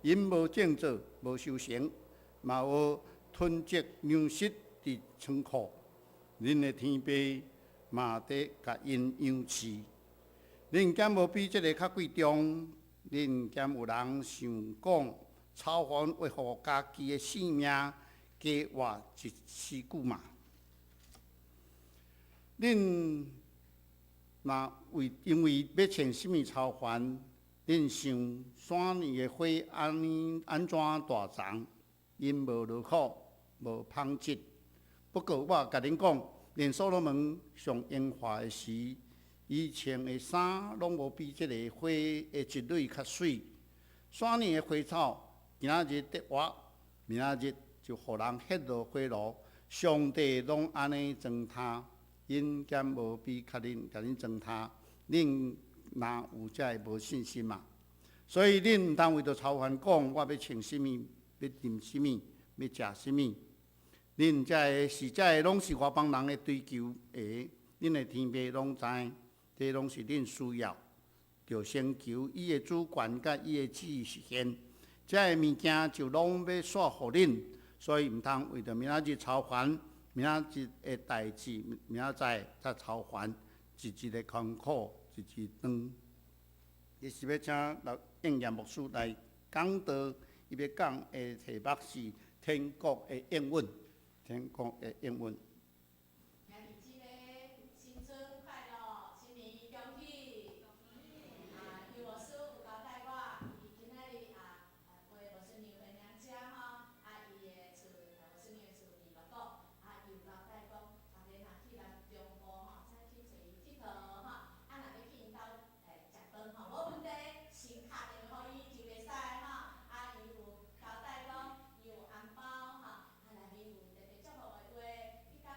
𪜶無種作，無收成，嘛無囤積糧食佇倉庫。恁的天父嘛佇共𪜶養飼。恁敢無比這个較貴重？恁敢有人想講，草煩會予家己的性命加活一絲久嗎？恁若為因為欲穿啥物操煩？恁想山裡的花按呢按怎大叢？𪜶無勞苦，無紡織。不過我共恁講，連所羅門上榮華的時，伊穿的衫攏無比這個花的一蕊較媠。山裡的花草，今仔日得活，明仔日就予人彼落火爐。上帝攏按呢裝呾，𪜶敢無比較恁共恁裝呾？恁哪有遮个無信心啊？所以恁毋通為著操煩講，我欲穿啥物，欲啉啥物，欲食啥物。恁遮个是遮个攏是外邦人的追求的，恁的天父攏知，這攏是恁需要。著先求伊的主權佮伊的旨意實現，遮个物件就攏欲煞予恁。所以毋通為著明仔日操煩，明仔日的代誌，明仔載才操煩，一日的艱苦，一日當。伊是欲請劉應驗牧師來講道，伊欲講的題目是天國的應允，天國的應允。兄弟姊妹，新春快樂，新年恭喜！啊，尤牧師有交代我，伊今仔日啊，陪牧師娘回娘家吼，啊，伊的厝，牧師娘的厝佇鹿谷，啊，伊有交代講，逐家若去咱中部吼，再去揣伊𨑨迌吼，啊，若欲去𪜶兜食飯吼，無問題，先敲電話予伊就會使吼，啊，伊有交代講，伊有紅包吼，啊，內面有特別祝福的話，彼工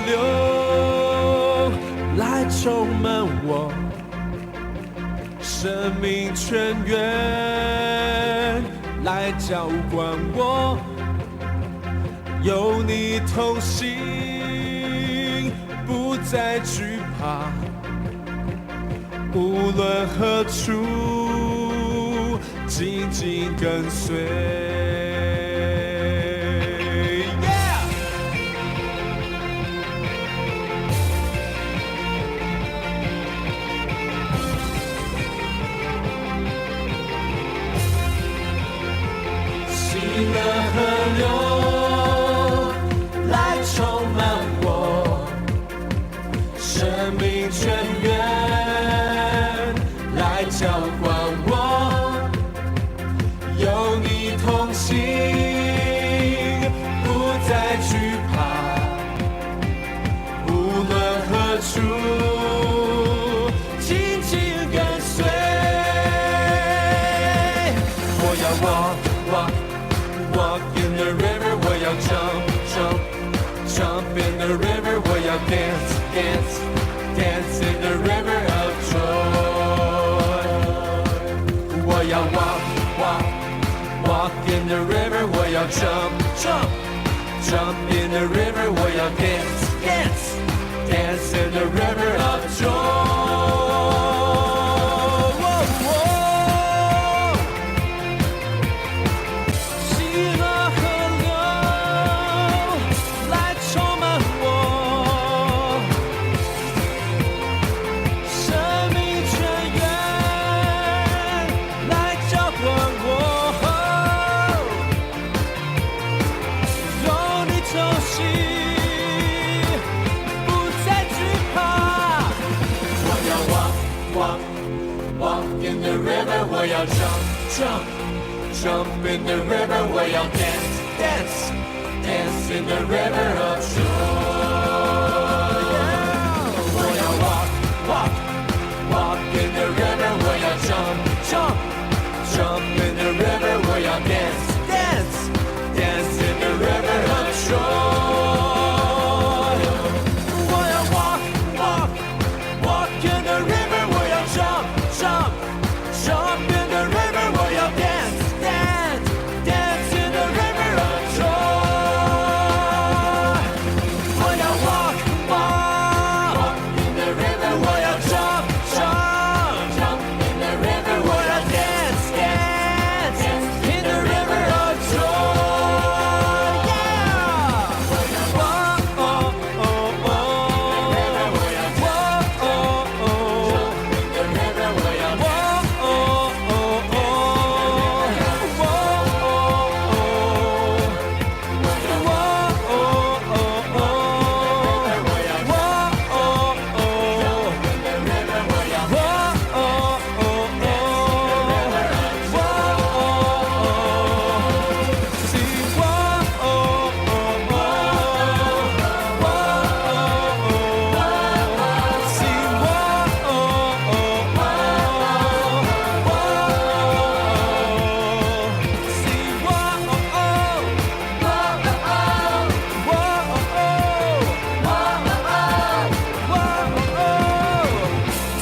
流來充滿我，生命泉源來澆灌我，有你同行，不再懼怕，無論何處，緊緊跟隨。Yeah! 喜樂河流來充滿我，生命泉源來澆灌我，有你同行，不再懼怕，無論何處，緊緊跟隨。我要 walk walk walk in the river，我要 jump jump jump in the river，我要 dance dance dance in the river of joy。我要 walk walk walk in the river，我要 jump jump jump in the river，我要 dance dance dance in the river of joy。喜樂河流來充滿我，生命泉源來澆灌我，有你同行，不再懼怕。我要 walk walk walk in the river，我要 jump jump jump in the river，我要 dance dance dance in the river of joy。我要 walk walk walk in the river，我要 jump jump jump in the river，我要 dance dance dance in the river of joy。我要 walk walk walk in the river，我要 jump jump jump in the river，我要 dance dance dance in the river of joy。我要 walk walk in the river，我要 jump jump jump in the river，我要 dance dance in the river of joy。Yeah！哦哦哦哦哦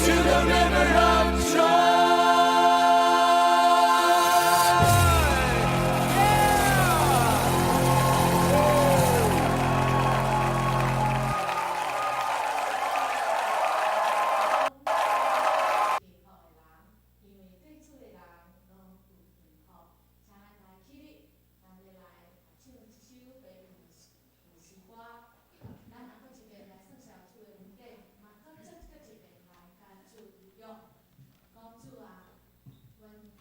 To the river of joy. 幸福的人，因為對主的人攏有幸福。請咱來起立，咱欲來唱這首回應詩歌。咱若閣一遍來算數主的恩典，嘛閣再閣一遍來共主立約，講主啊，阮知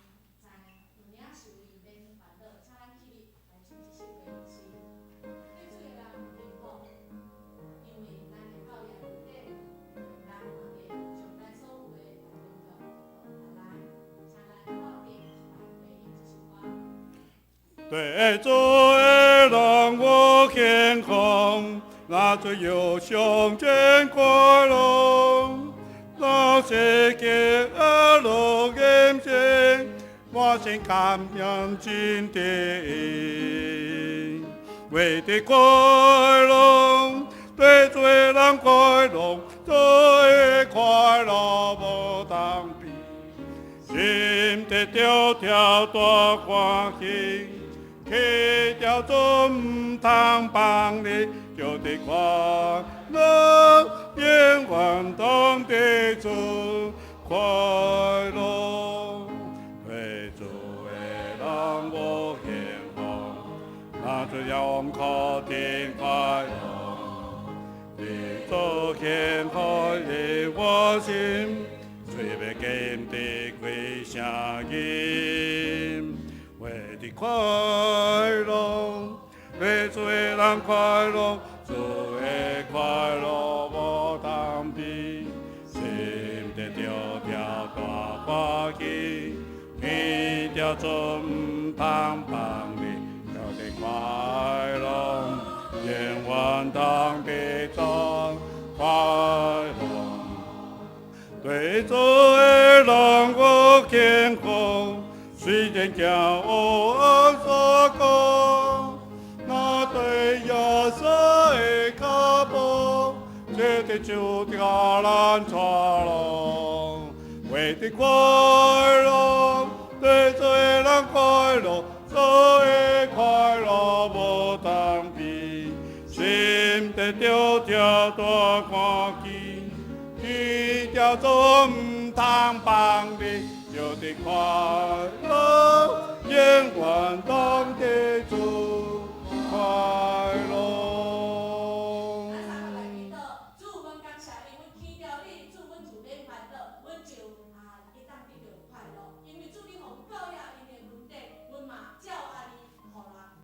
有領受你免煩惱，請咱起立來唱這首回應詩。對主的人有幸福，因為咱的教業恩典，咱嘛會將咱所有的來分享予別人。請咱鬥陣來回應這首歌。對主的人有健康，若最有上真快樂，若世界惡樂嚴正，我心感恩真得意，為的快樂，對主的人快樂，主的快樂無通比。心得著跳大歡喜，去掉做毋通放你，就得快樂，永遠當得主快樂。對主的人無幸福，那就要靠天快樂。你做幸福的我心，雖欲堅持開聲音，為的快樂，對主的人快樂，主的快樂無通比，心得著跳大歡喜，天條做毋通放你，就得快樂，永遠當得做快樂。對主的人有幸福，雖然行黑暗山谷，若對耶穌的腳步，這得就共咱帶路，為的快樂，對主的人快樂，主的快樂無通比，心得著跳大歡喜。去叫做毋通放你，就得快樂，永遠當得主。